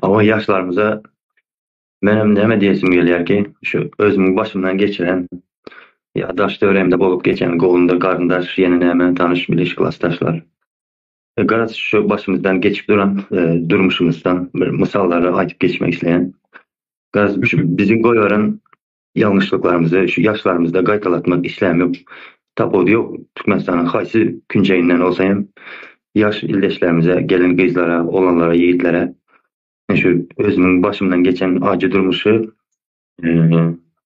Hawa, ýaşlarymyza menem näme diýesim gelýär ki, şu özümiň başymdan geçiren ýa daş-töweregimde bolup geçen golunda garyndaş, ýene näme tanyş-biliş, klasdaşlar. Garaz, şu başymyzdan geçip duran durmuşymyzdan bir mysallary aýdyp geçmek isleýän. Garaz, şu biziň goýberen ýalňyşlyklarymyzy şu ýaşlarymyzda gaýtalatmak islämok. Tapawudy ýok, Türkmenistanyň haýsy künjeginden bolsa hem ýaş ildeşlerimize, gelin-gyzlara, oglanlara, ýigitlere şu özümiň başymdan geçen ajy durmuşy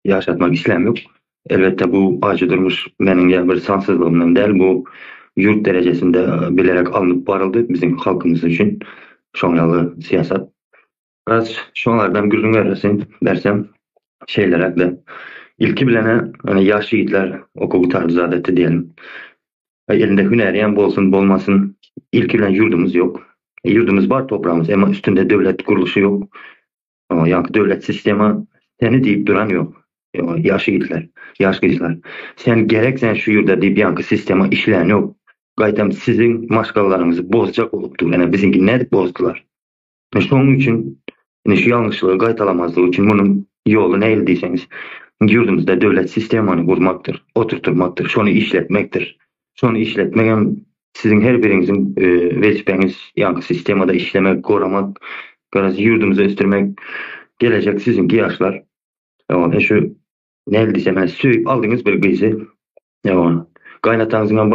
ýaşatmak islämok. Elbetde bu ajy durmuş meniň ýa bir sansyzlygymdan däl, bu ýurt derejesinde bilerek alnyp baryldy biziň halkymyz üçin şoň ýaly syýasat. Biraz şolardan gürrüň beresim, bersem şeýleräk-de. Ilki bilen-ä ýaş ýigitler okuw gutardy zat etdi diýelim. Elinde hünärýem bolsun, bolmasyn, ilki bilen ýurdumyz ýok. Ýurdumyz bar topragymyz, emma üstünde döwlet gurluşy ýok. Ýaňky döwlet sistema seni diýip duran ýok. Ýaş ýigitler, ýaş gyzlar. Sen gerek sen şu ýurda diýip ýaňky sistema işlän ýok. Gaýtam siziň maşgalalaryňyzy bozjak bolup dur. Ene biziňki nädip bozdular? Şonuň üçin ine şu ýalňyşlygy gaýtalamazlyk üçin munuň ýoly nähili diýseňiz, ýurdumyzda döwlet sistemany gurmakdyr, oturtmakdyr, şony işletmekdir. Şony işletmek hem siziň her biriňiziň wezipäňiz, ýagny sistemada işlemek, goramak, garaz ýurdumyzy ösdürmek, gelejek siziňki ýaşlar. Şu nähili diýsem, söýüp aldyňyz bir gyzy, gaýynataňyzyň hem.